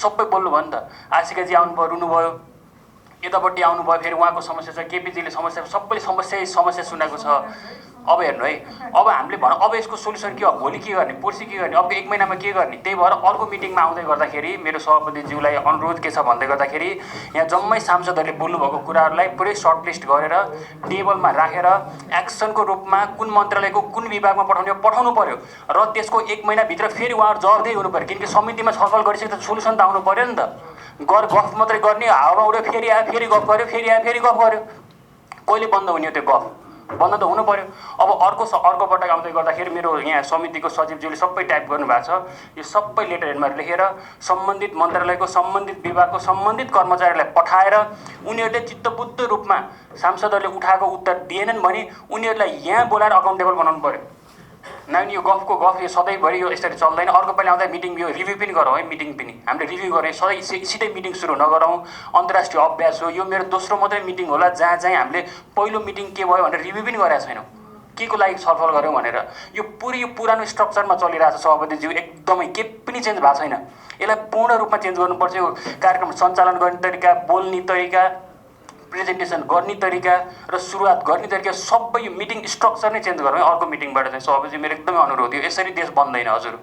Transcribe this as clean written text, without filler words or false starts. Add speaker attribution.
Speaker 1: सबै बोल्नुभयो नि त। आशिकाजी आउनुभयो, रुनुभयो, यतापट्टि आउनुभयो, फेरि उहाँको समस्या छ, केपीजीले समस्या, सबैले समस्या सुनेको छ। अब हेर्नु है, अब हामीले भनौँ अब यसको सोल्युसन के हो, भोलि के गर्ने, पर्सि के गर्ने, अब 1 महिनामा के गर्ने। त्यही भएर अर्को मिटिङमा आउँदै गर्दाखेरि मेरो सभापतिज्यूलाई अनुरोध के छ भन्दै गर्दाखेरि यहाँ जम्मै सांसदहरूले बोल्नुभएको कुराहरूलाई पुरै सर्टलिस्ट गरेर टेबलमा राखेर एक्सनको रूपमा कुन मन्त्रालयको कुन विभागमा पठाउने पठाउनु पर्यो र त्यसको 1 महिनाभित्र फेरि उहाँहरू जवाफदेही हुनु पर्यो। किनकि समितिमा छलफल गरिसकेपछि सोल्युसन त आउनु पर्यो नि त। गफ मात्रै गर्ने, हावामा उड्यो, फेरि आयो, फेरि गफ गर्यो, फेरि आयो, फेरि गफ गर्यो, कहिले बन्द हुने हो त्यो गफ? बन्द त हुनु पर्यो। अब अर्को पटक आउँदै गर्दाखेरि मेरो यहाँ समितिको सचिवज्यूले सबै टाइप गर्नुभएको छ। यो सबै लेटर हेडमा लेखेर सम्बन्धित मन्त्रालयको सम्बन्धित विभागको सम्बन्धित कर्मचारीलाई पठाएर उनीहरूले चित्तबुद्ध रूपमा सांसदहरूले उठाएको उत्तर दिएनन् भने उनीहरूलाई यहाँ बोलाएर अकाउन्टेबल बनाउनु पर्यो। नानी यो गफको गफ यो सधैँभरि यो यसरी चल्दैन। अर्को पालि आउँदा मिटिङ यो रिभ्यू पनि गरौँ है, मिटिङ पनि हामीले रिभ्यू गरेँ। सधैँ सिधै मिटिङ सुरु नगरौँ, अन्तर्राष्ट्रिय अभ्यास हो यो। मेरो दोस्रो मात्रै मिटिङ होला जहाँ चाहिँ हामीले पहिलो मिटिङ के भयो भनेर रिभ्यू पनि गरेका छैनौँ, के को लागि छलफल गऱ्यौँ भनेर। यो पुरानो स्ट्रक्चरमा चलिरहेको छ सभापतिज्यू, एकदमै के पनि चेन्ज भएको छैन। यसलाई पूर्ण रूपमा चेन्ज गर्नुपर्छ। यो कार्यक्रम सञ्चालन गर्ने तरिका, बोल्ने तरिका, प्रेजेन्टेसन गर्ने तरिका र सुरुवात गर्ने तरिका सबै यो मिटिङ स्ट्रक्चर नै चेन्ज गरौँ है अर्को मिटिङबाट चाहिँ। सभापतिज्यू मेरो एकदमै अनुरोध हो, यसरी देश बन्दैन हजुर।